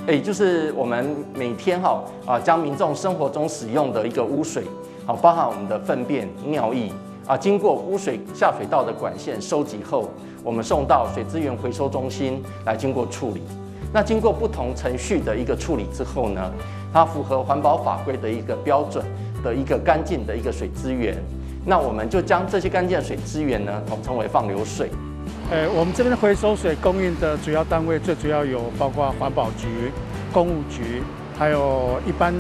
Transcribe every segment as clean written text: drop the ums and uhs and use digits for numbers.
也就是我們每天哈啊，將民眾生活中使用的一個污水，好，包含我們的糞便、尿液啊，經過污水下水道的管線收集後，我們送到水資源回收中心來經過處理。那經過不同程序的一個處理之後呢，它符合環保法規的一個標準的一個乾淨的一個水資源。那我們就將這些乾淨的水資源呢，統稱為放流水。我們這邊回收水供應的主要單位，最主要有包括環保局、工務局，還有一般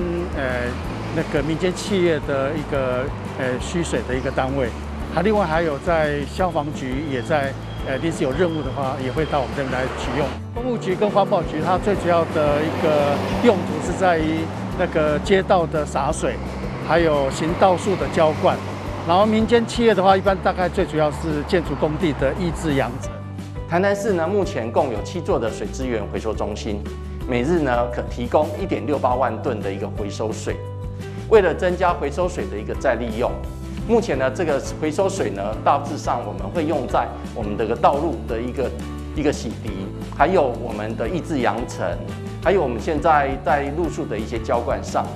那個民間企業的一個需水的一個單位，還另外還有在消防局也在臨時有任務的話，也會到我們這邊來取用。工務局跟環保局，它最主要的一個用途是在於那個街道的灑水，還有行道樹的澆灌。然後民間企業的話，一般大概最主要是建築工地的抑制揚塵。台南市呢，目前共有7座的水資源回收中心，每日呢可提供1.68萬噸的一個回收水。為了增加回收水的一個再利用，目前呢這個回收水呢，大致上我們會用在我們這個道路的一個洗滌，還有我們的抑制揚塵，還有我們現在在路樹的一些澆灌上。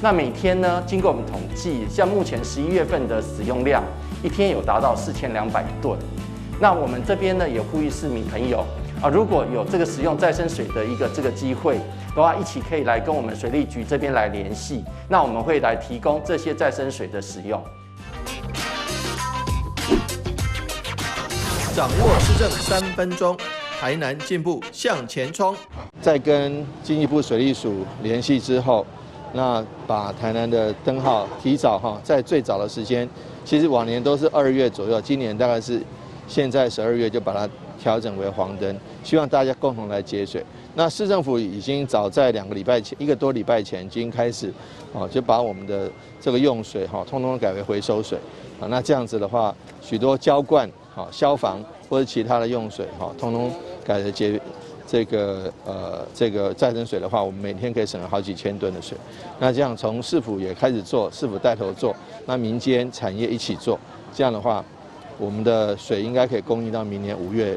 那每天呢，經過我們統計，像目前11月份的使用量，一天有達到4200噸。那我們這邊呢，也呼籲市民朋友啊，如果有這個使用再生水的一個這個機會的話，一起可以來跟我們水利局這邊來聯繫。那我們會來提供這些再生水的使用。掌握市政3分鐘，台南進步向前衝。在跟經濟部水利署聯繫之後，那把台南的燈號提早哈，在最早的時間，其實往年都是2月左右，今年大概是現在12月就把它調整為黃燈，希望大家共同來節水。那市政府已經早在2個禮拜前，1個多禮拜前已經開始，哦，就把我們的這個用水哈，通通改為回收水。啊，那這樣子的話，許多澆灌、消防或者其他的用水哈，通通改為節。這個再生水的話，我們每天可以省了好幾千噸的水。那這樣從市府也開始做，市府帶頭做，那民間產業一起做，這樣的話，我們的水應該可以供應到明年5月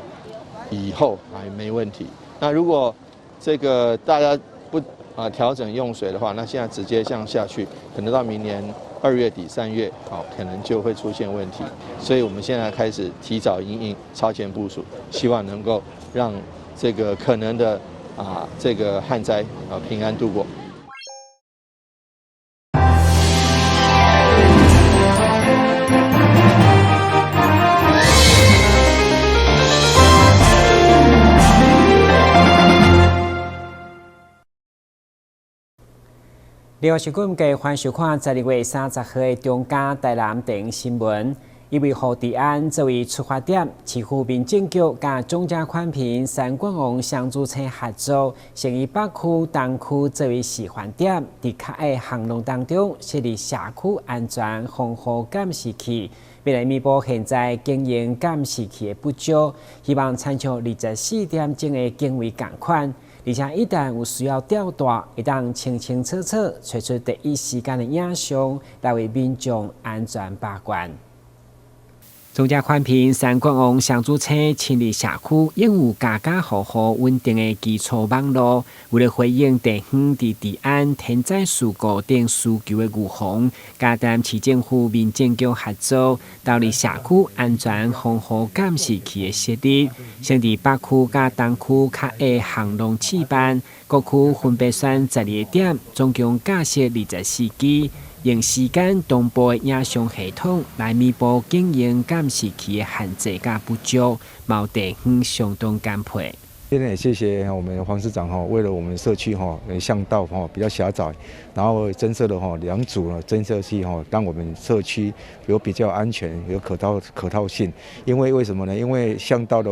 以後還沒問題。那如果這個大家不調整用水的話，那現在直接這樣下去，可能到明年2月底3月，好，可能就會出現問題。所以我們現在開始提早因應，超前部署，希望能夠讓這個可能的這個旱災平安度過。另外是今日歡迎收看12月30號的中嘉台南電新聞。以維護治安作為出發點，市府民政局佮總車寬頻三冠王雙主車合作，先以北區、東區作為示範點，佇較下巷弄當中設立社區安全防護監視器，欲來彌補現在警用監視器的不足，希望親像24點鐘的警衛仝款，而且一旦有需要調帶，會當清清楚楚揣出第一時間的影像，來為民眾安全把關。總車寬頻三冠王雙主車親歷社區，擁有家家戶戶穩定的基礎網路。為了回應地方佇治安、天災事故等需求的預防，佮台南市政府民政局合作，投入社區安全防護監視器的設立，先佇北區佮東區較下巷弄試辦，各區分別選12個點，總共架設24支。用時間同步的影像系統來彌補警用監視器的限制佮不足，嘛地方相當感佩。今天也謝謝我們黃市長哈，為了我們社區哈巷道哈比較狹窄，然後增設了哈2組偵測器哈，讓我們社區有比較安全、有可套性。因為為什麼呢？因為巷道的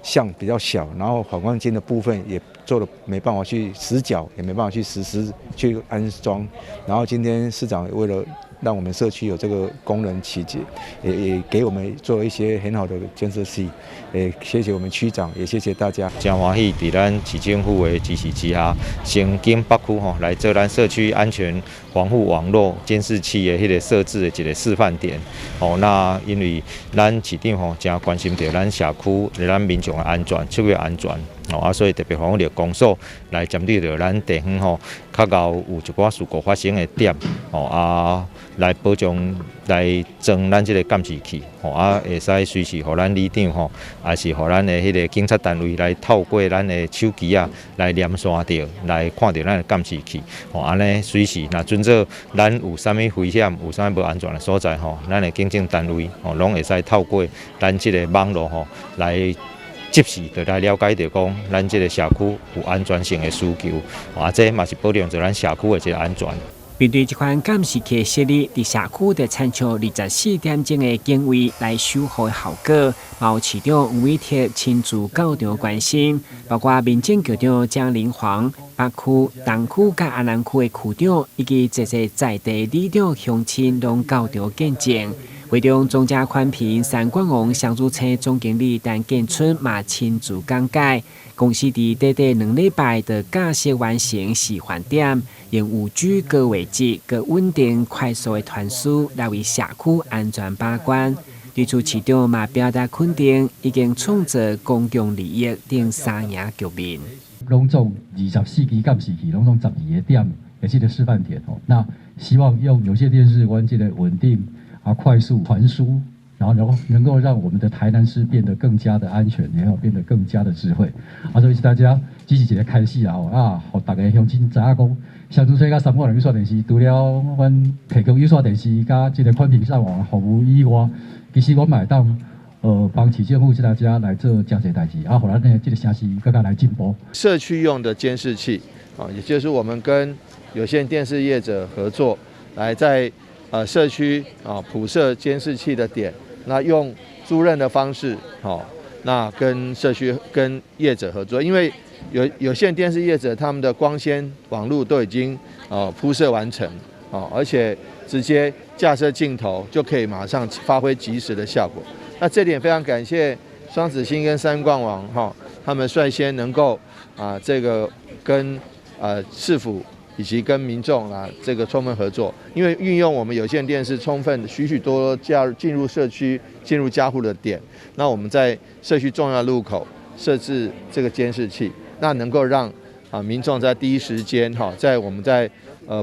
巷比較小，然後反光鏡的部分也做了沒辦法去死角，也沒辦法去實施去安裝。然後今天市長為了讓我們社區有這個功能齊全，也給我們做一些很好的監視器，也謝謝我們區長，也謝謝大家。真歡喜，佇咱市政府的支持之下，先經北區吼來做咱社區安全防護網絡監視器的彼個設置的一個示範點。哦，那因為咱市長吼誠關心著咱社區、咱民眾的安全，社會安全。哦啊，所以特別防護公所來針對著咱地方吼，較𠢕有一寡事故發生的點，吼啊，來保障來裝咱這个監視器，吼啊，會使隨時予咱里長吼，抑是予咱的彼个警察單位來透過咱的手機啊，來連線著，來看著咱的監視器，吼按呢隨時若準做咱有啥物危險，有啥物無安全的所在吼，咱的警政單位吼，攏會使透過咱這个網路吼來及時就來了解著講，咱這个社區有安全性的需求，啊，這嘛是保障著咱社區的一个安全。面對這款監視器設立，佇社區著親像24點鐘的警衛來守護效果，嘛有市長黃偉哲親自到場關心，包括民政局長江林煌、北區、東區佮安南區的區長，以及濟濟在地里長鄉親攏到場見證。會中中嘉寬頻三冠王雙子星總經理陳建春嘛親自講解，公司佇短短2禮拜就架設完成示範點，用5G 高畫質、閣穩定快速的傳輸來為社區安全把關。對此市長嘛表達肯定，已經創造公共利益等三贏局面。攏總24支監視器，攏總12個點的這个示範點哦。那希望用有線電視關鍵的穩定啊，快速傳輸，然後能夠讓我們的台南市變得更加的安全，然後變得更加的智慧。啊，所以大家只是一个開始啊，啊，予逐家鄉親知影講，雙子星佮三冠王有線電視，除了阮提供有線電視佮這个寬頻上網服務以外，其實阮嘛會當幫市政府這大家來做誠濟代誌，啊，予咱的這个城市閣較來進步。社區用的監視器啊，也就是我們跟有線電視業者合作，來在社區啊鋪設監視器的點，那用租賃的方式，好，那跟社區跟業者合作，因為有線電視業者他們的光纖網路都已經鋪設完成，哦，而且直接架設鏡頭就可以馬上發揮即時的效果。那這點非常感謝雙子星跟三冠王哈，他們率先能夠啊這個跟市府以及跟民眾啊這個充分合作，因為運用我們有線電視充分許許多多加進入社區、進入家戶的點，那我們在社區重要路口設置這個監視器，那能夠讓啊民眾在第一時間哈，在我們在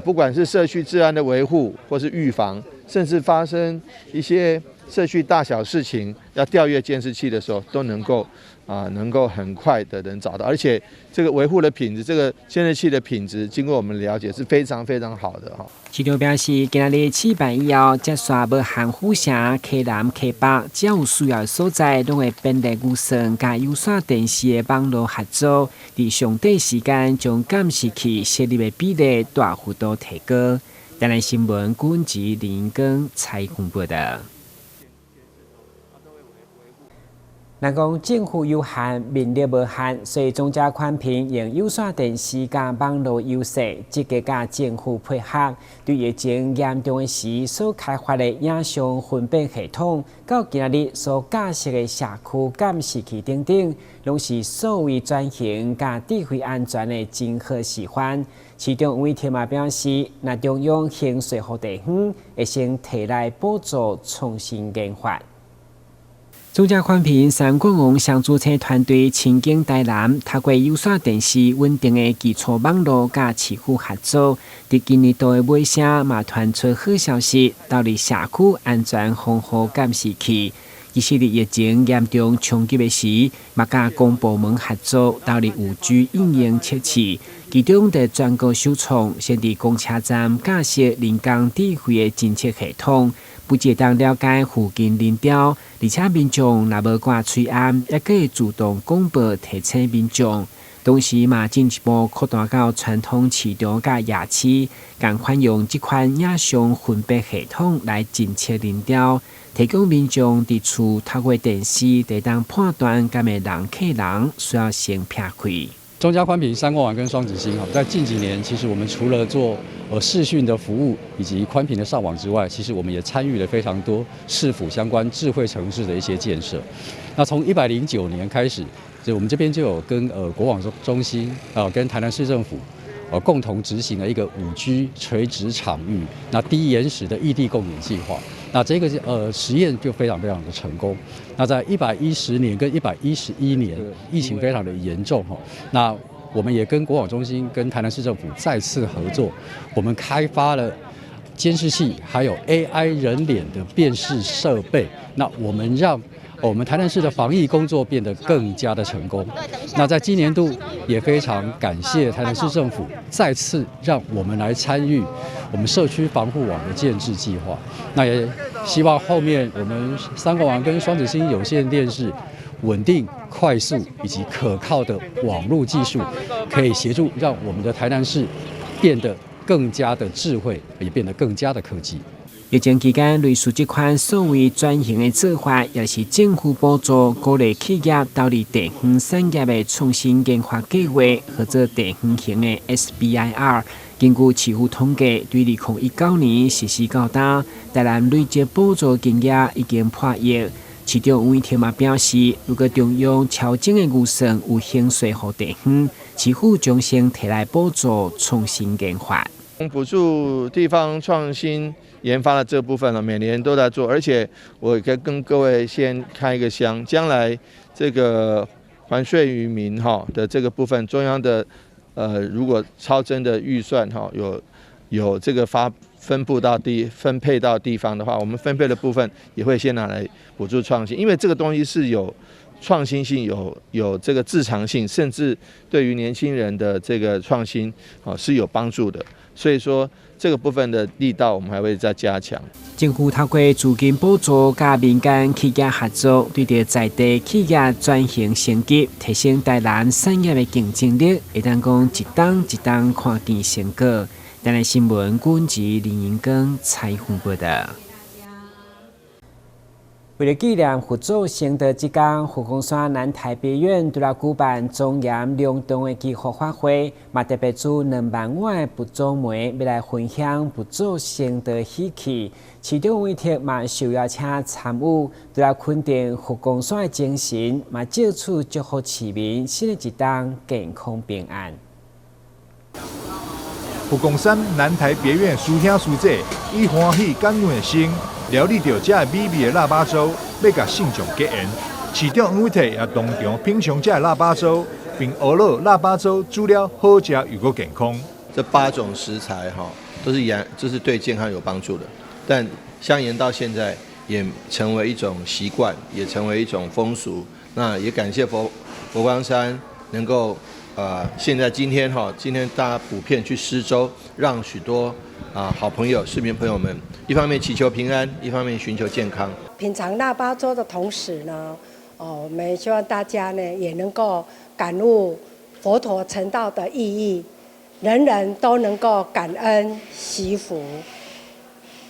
不管是社區治安的維護或是預防，甚至發生一些社區大小事情要調閱監視器的時候，都能夠啊能夠很快的能找到，而且這個維護的品質，這個監視器的品質，經過我們了解是非常非常好的哈。市長表示，今仔日試辦以後，接續無限府城、溪南、溪北，只要有需要的所在，攏會便利預算佮有線電視的網路合作，佇上短時間將監視器設立的比例大幅度提高。台南新聞軍籍林根採訪報道。若講政府有限，民力無限，所以中嘉寬頻用有線電視佮網路優勢，積極佮政府配合，對疫情嚴重的時所開發的影像分辨系統，到今仔日所架設的社區監視器等等，攏是數位轉型佮智慧安全的真好示範。市長黃偉哲嘛表示，若中央肯稅予地方，會先提來補助創新研發。中嘉寬頻三冠王雙子星團隊深耕台南，透過有線電視穩定的基礎網路佮市府合作，佇今年度的尾聲嘛傳出好消息，投入社區安全防護監視器。其實佇疫情嚴重衝擊的時，嘛佮公部門合作，投入5G 應用測試，其中佇全國首創，先佇公車站架設人工智慧的偵測系統。不只會當了解附近人潮，而且民眾若無掛喙罨，猶閣會自動廣播提醒民眾。同時嘛，進一步擴大到傳統市場佮夜市，仝款用這款影像分辨系統來偵測人潮，提供民眾佇厝透過電視就當判斷敢會人客人需要先避開。中嘉寬頻、三冠網跟雙子星哈，在近幾年，其實我們除了做視訊的服務以及寬頻的上網之外，其實我們也參與了非常多市府相關智慧城市的一些建設。那從109年開始，就我們這邊就有跟國網中心啊，跟台南市政府共同执行了一个5G 垂直场域，那低延时的异地共演计划。那这个实验就非常非常的成功。那在110年跟111年，疫情非常的严重哈，那我们也跟国网中心跟台南市政府再次合作，我们开发了监视器，还有 AI 人脸的辨识设备。那我们让我们台南市的防疫工作变得更加的成功。那在今年度也非常感谢台南市政府再次让我们来参与我们社区防护网的建置计划。那也希望后面我们三国网跟双子星有线电视稳定、快速以及可靠的网路技术，可以协助让我们的台南市变得更加的智慧，也变得更加的科技。疫情期间，类似這款數位轉型的做法，也是政府補助鼓勵企業投入地方產業的創新研發計劃，號做地方型的 SBIR。根據市府統計，對2019年實施到今，台南累計補助金額已經破億。市長黃偉哲嘛表示，如果中央超前的預算有興稅予地方，市府將先提來補助創新研發。補助地方創新研發的這部分呢，每年都在做，而且我跟各位先開一個箱，將來這個還稅於民哈的這個部分，中央的如果超徵的預算哈有這個發分布到地分配到地方的話，我們分配的部分也會先拿來補助創新，因為這個東西是有創新性、有這個自償性，甚至對於年輕人的這個創新啊是有幫助的。所以說，這個部分的力道，我們還會再加強。政府透過資金補助佮民間企業合作，對著在地企業轉型升級，提升台南產業的競爭力，會當講一冬一冬看見成果。台南新聞，軍事林英光採訪報道。為了紀念佛祖成道這天，佛光山南台別院除了舉辦莊嚴隆重的祈福法會，嘛特別煮2萬碗的佛祖糜，欲來分享佛祖成道喜氣。市長黃偉哲嘛受邀請參與，除了肯定佛光山的精神，嘛借此祝福市民新的一冬健康平安。佛光山南台別院師兄師姐以歡喜感恩的心，料理著這个美味的臘肉粥，欲佮信眾結緣。市長黃偉哲也當場品嚐這个臘肉粥，並呵咾臘肉粥煮了好食又閣健康。這8種食材哈，都是鹽，這是對健康有幫助的。但相沿到現在也成為一種習慣，也成為一種風俗。那也感謝佛光山能夠，現在今天哈，今天大家普遍去施粥，讓許多好朋友、市民朋友們，一方面祈求平安，一方面尋求健康。品嘗臘肉粥的同時呢，哦，我們希望大家呢也能夠感悟佛陀成道的意義，人人都能夠感恩惜福，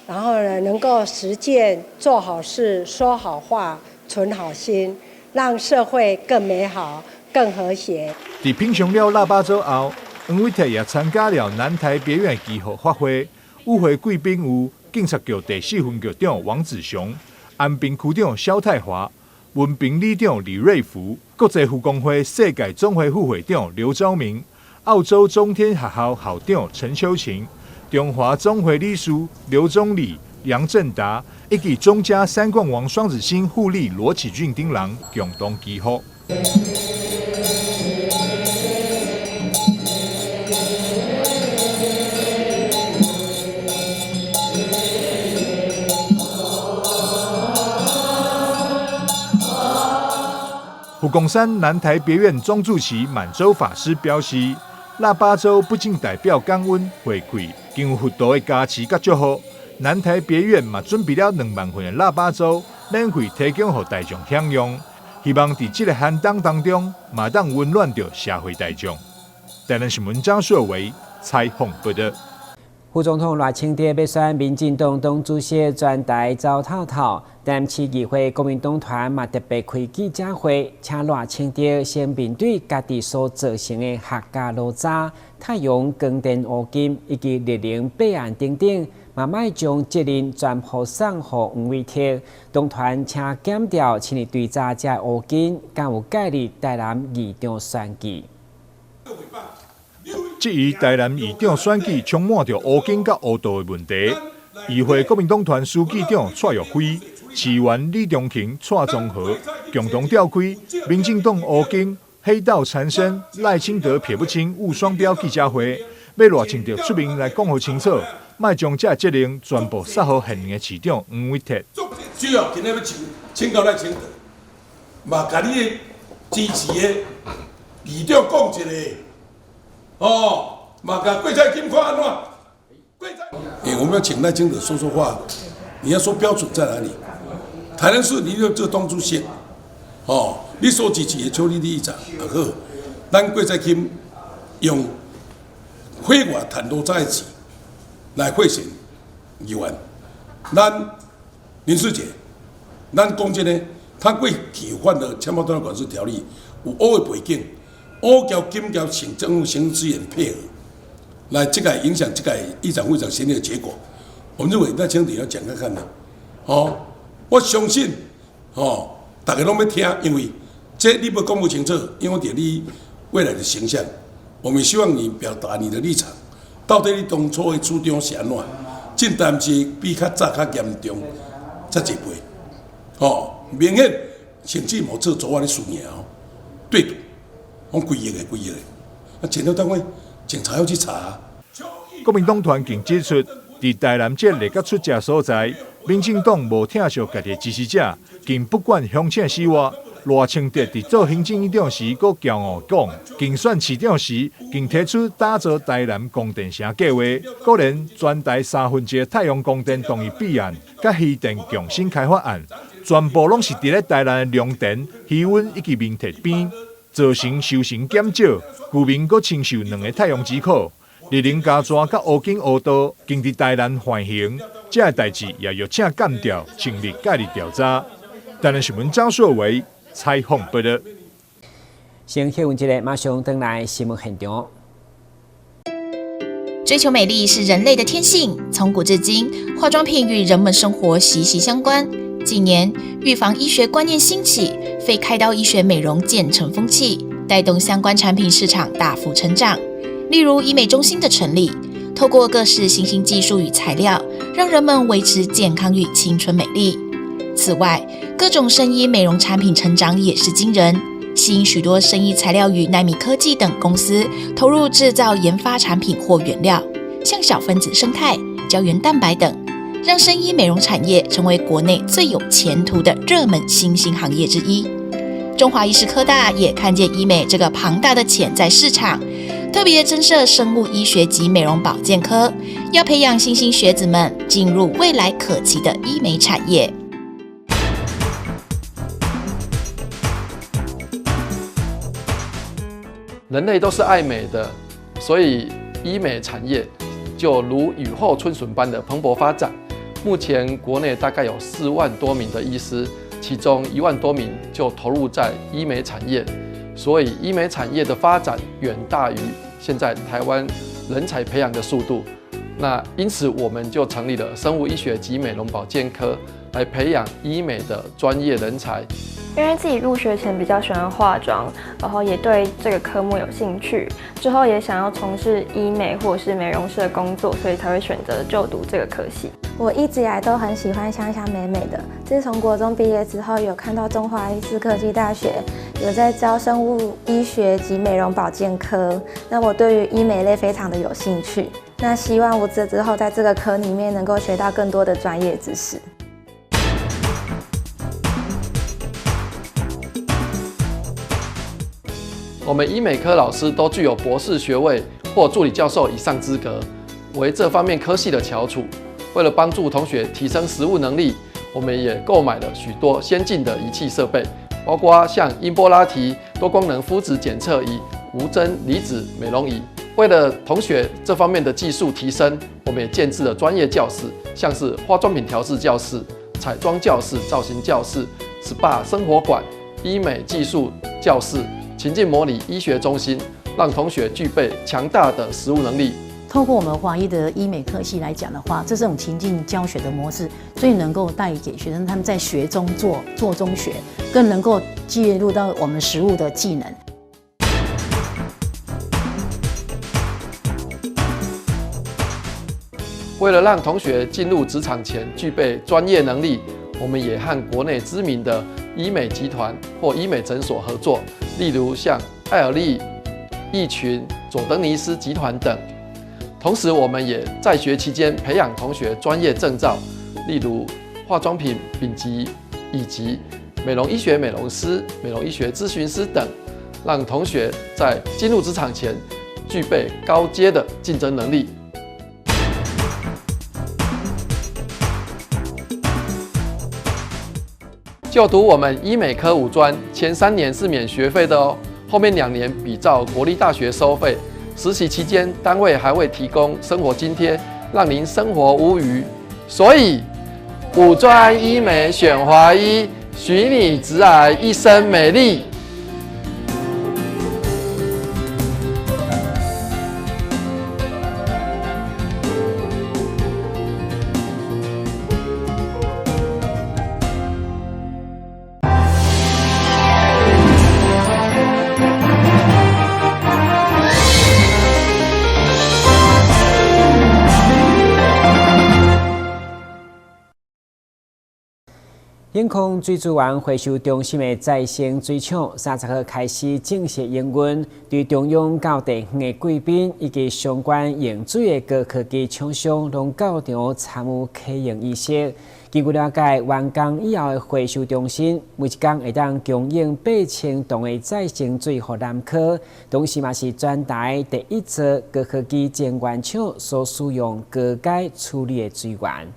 然後呢能夠實踐做好事、說好話、存好心，讓社會更美好、更和諧。佇品嚐了臘肉粥後，黃偉哲也參加了南台別院祈福法會。與會貴賓有警察局第四分局長王子雄、安平區長蕭泰華、文平里長李瑞福、國際佛光會世界總會副會長劉昭明、澳洲中天學校校長陳秋琴、中華總會理事劉宗禮、楊振達，以及中嘉三冠王雙子星護理羅啟俊等人共同祈福。佛光山南台別院總住持滿洲法師表示，臘肉粥不僅代表感恩回饋，更有佛陀的加持佮祝福。南台別院嘛準備了2萬份的臘肉粥，免費提供予大眾享用，希望佇這个寒冬當中，嘛當溫暖著社會大眾。台南新聞張碩維採訪報道。副總統賴清德欲選民進黨黨主席，全台走透透。台南市議會國民黨團嘛特別開記者會，請賴清德先面對家己所造成的客家落差、太陽光電烏金以及綠能弊案等等，嘛莫將責任全部送予黃偉哲。黨團請檢調，請伊追查這烏金，敢有介入台南議長選舉。質疑台南議長選舉充滿著烏金佮烏道的問題。議會國民黨團書記長蔡玉輝、市議員李中勤、蔡宗和共同召開民進黨烏金黑道纏身賴清德撇不清誤雙標記者會，欲賴清德出面來講予清楚，莫將這責任全部撒予現任的市長黃偉哲。主要今日欲請請教賴清德，嘛共你的支持的議長講一下，哦，嘛共郭菜金看按怎？欸，我們要請賴清德說說話，你要說標準在哪裡？台南市你就做黨主席，哦，你所支持的邱莉莉議長也好，咱郭菜金用海外趁偌濟錢來賄選議員，咱林世杰，咱講真的，他過去犯了槍炮彈藥管制條例，有烏的背景，烏交金交省政府行政資源配合，來這個影響這個議長會長選舉的結果。我們認為賴清德要講看看啦，哦，我相信，哦，大家攏欲聽，因為這你欲講無清楚，影響著你未來的形象。我們希望你表達你的立場，到底你當初的主張是按怎？這代誌比較早較嚴重，遮濟倍，哦，明顯甚至無做昨晚的輸贏哦，對賭，講規億的規億的，啊，檢調單位警察要去查啊。國民黨團更指出，佇台南這熱甲出食所在，民進黨無疼惜家己的支持者，更不管鄉親死活。賴清德佇做行政院長時，閣驕傲講，競選市長時，更提出打造台南光電城計劃，閣連全台1/3太陽光電動議弊案，佮漁電共生開發案，全部攏是佇咧台南的龍田、魚塭以及明鐵邊，造成收成減少，居民閣承受兩个太陽之苦。綠能加泉佮烏金烏道，更佇台南橫行，這个代誌也約請檢調成立介入調查。台南新聞張碩維採訪報道。先休困一下，馬上轉來新聞現場。追求美麗是人類的天性，從古至今，化妝品與人們生活息息相關。近年，預防醫學觀念興起，非開刀醫學美容漸成風氣，帶動相關產品市場大幅成長。例如醫美中心的成立，透過各式新興技術與材料，讓人們維持健康與青春美麗。此外，各種生醫美容產品成長也是驚人，吸引許多生醫材料與奈米科技等公司投入製造研發產品或原料，像小分子胜肽、膠原蛋白等，讓生醫美容產業成為國內最有前途的熱門新興行業之一。中華醫事科大也看見醫美這個龐大的潛在市場，特別增設生物醫學及美容保健科，要培養新興學子們進入未來可期的醫美產業。人類都是愛美的，所以醫美產業就如雨後春筍般的蓬勃發展。目前國內大概有4萬多名的醫師，其中1萬多名就投入在醫美產業，所以醫美產業的發展遠大於現在台灣人才培養的速度。那因此我們就成立了生物醫學及美容保健科，來培養醫美的專業人才。因為自己入學前比較喜歡化妝，然後也對這個科目有興趣，之後也想要從事醫美或是美容師的工作，所以才會選擇就讀這個科系。我一直以來都很喜歡香香美美的。自從國中畢業之後，有看到中華醫事科技大學有在招生物醫學及美容保健科，那我對於醫美類非常的有興趣。那希望我這之後在這個科裡面能夠學到更多的專業知識。我們醫美科老師都具有博士學位或助理教授以上資格，為這方面科系的翹楚。為了幫助同學提升實務能力，我們也購買了許多先進的儀器設備，包括像音波拉提、多功能膚質檢測儀、無針離子美容儀。為了同學這方面的技術提升，我們也建置了專業教室，像是化妝品調試教室、彩妝教室、造型教室、SPA 生活館、醫美技術教室、情境模擬醫學中心，讓同學具備強大的實務能力。透過我們華醫的醫美科系來講的話，這種情境教學的模式，最能夠帶給學生他們在學中做，做中學，更能夠介入到我們實務的技能。为了让同学进入职场前具备专业能力，我们也和国内知名的医美集团或医美诊所合作，例如像爱尔丽、益群、佐登尼斯集团等。同时，我们也在学期间培养同学专业证照，例如化妆品丙级以及美容医学美容师、美容医学咨询师等，让同学在进入职场前具备高阶的竞争能力。就读我们医美科五专，前3年是免学费的哦，后面2年比照国立大学收费。实习期间，单位还会提供生活津贴，让您生活无虞。所以，五专医美选华医，许你直癌一生美丽。永康水资源回收中心的再生水厂30号开始正式营运，对中央到地方的贵宾以及相关用水的高科技厂商，拢到场参与启用仪式。根据了解，完工以后的回收中心，每一工会当供应8000吨的再生水予南科，同时嘛是全台第一座高科技晶圆厂所使用高阶处理的水源。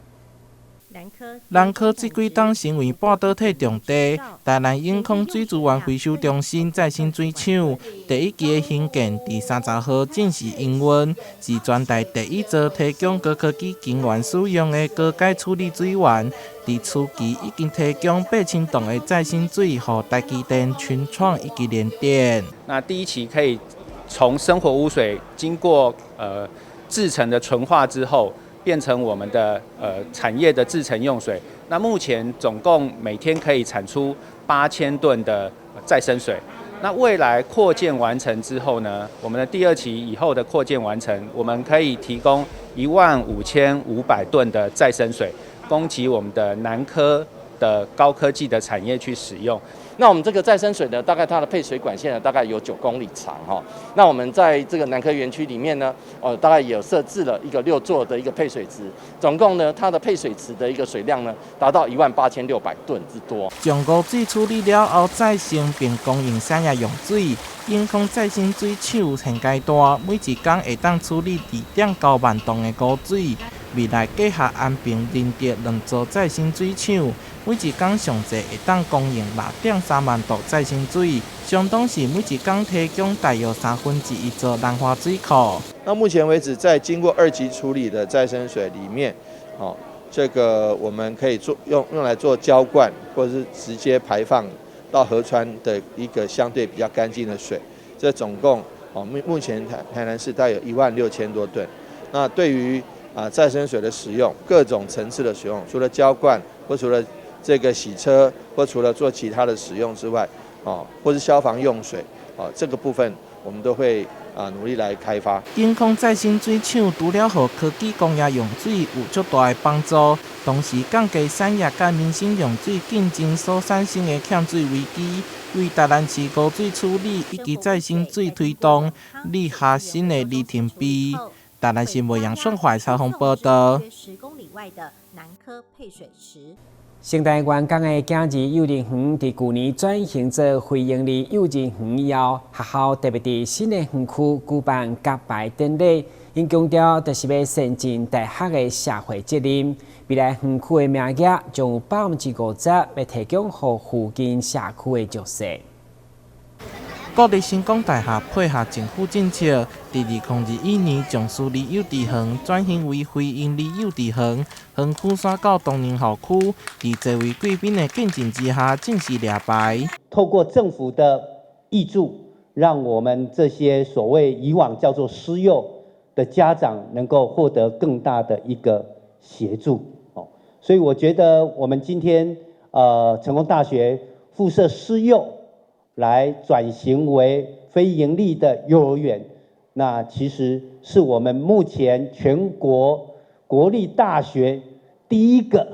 南科这几冬成为半导体重地，台南永康水资源回收中心再生水厂第一期的兴建，伫30号正式营运，是全台第一座提供高科技晶圆使用的高阶处理水源。伫初期已经提供8000吨的再生水予台积电、群创以及联电。那第一期可以从生活污水经过制程的纯化之后，变成我们的产业的制程用水。那目前总共每天可以产出8000吨的再生水。那未来扩建完成之后呢，我们的第二期以后的扩建完成，我们可以提供15500吨的再生水，供给我们的南科的高科技的产业去使用。那我们这个再生水呢，大概它的配水管线呢，大概有9公里长哈。那我们在这个南科园区里面呢，大概也有设置了一个6座的一个配水池，总共呢，它的配水池的一个水量呢，达到18600吨之多。将污水处理了后再生并供应产业用水，永康再生水厂现阶段每一工会当处理2.9万吨的污水。未来计划安平仁德2座再生水厂，每一工上济会当供应6.3万度再生水，相当是每一工提供大约1/3座南华水库。那目前为止，在经过2级处理的再生水里面，这个我们可以做用来做浇灌，或者是直接排放到河川的一个相对比较干净的水。这总共目前台南市大概有16000多吨。那对于再生水的使用，各种层次的使用，除了浇灌，或除了这个洗车，或除了做其他的使用之外，或是消防用水，这个部分我们都会努力来开发。永康再生水厂除了予科技工业用水有足大的帮助，同时降低产业佮民生用水竞争所产生的欠水危机，为台南市污水处理以及再生水推动立下新的里程碑。台南新闻杨顺怀采访报道。成大员工的囝儿幼儿园伫旧年转型做非营利幼儿园以后，学校特别伫新的园区举办揭牌典礼，𪜶强调就是欲善尽大学的社会责任。未来园区的名额将有50%欲提供予附近社区的弱势。国立成功大学配合政府政策，伫2021年将私立幼稚园转型为非营利幼稚园，园区徙到东宁校区，伫这位贵宾的见证之下，正式掠牌。透过政府的挹注，让我们这些所谓以往叫做私幼的家长，能够获得更大的一个协助。所以我觉得我们今天成功大学附设私幼来转型为非营利的幼儿园，那其实是我们目前全国國立大學第一個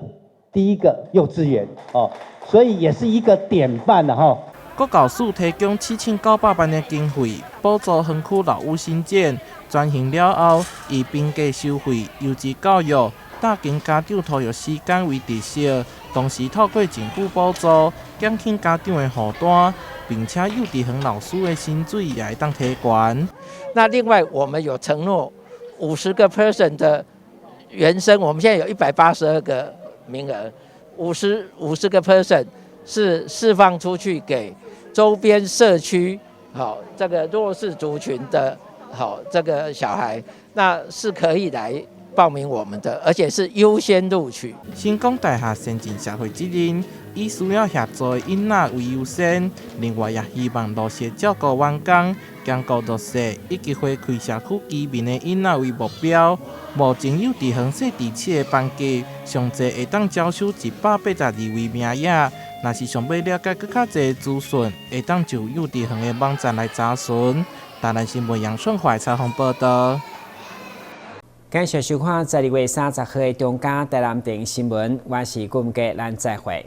幼稚園哦，所以也是一個典範的哈。國教署提供7900萬的經費，補助園區樓宇新建，轉型了後，以平價收費、優質教育、搭緊家長托育時間為特色，同時透過政府補助，減輕家長的負擔，並且幼稚園老師的薪水也會當提懸。那另外，我們有承諾50% 的原生，我們現在有182個名額，50% 是釋放出去給周邊社區，好這個弱勢族群的，好這個小孩，那是可以來報名我們的，而且是優先錄取。成功大學善盡社會責任，以需要協助的囡仔為優先，另外也希望落實照顧員工、兼顧弱勢以及回饋社區居民的囡仔為目標。目前幼稚園細至7個班級，上濟會當招收182位名額。若是想欲了解閣較濟資訊，會當就幼稚園的網站來查詢。台南新聞楊順懷採訪報道。感謝收看12月30號的中嘉台南電新聞，我是顧文傑，咱再會。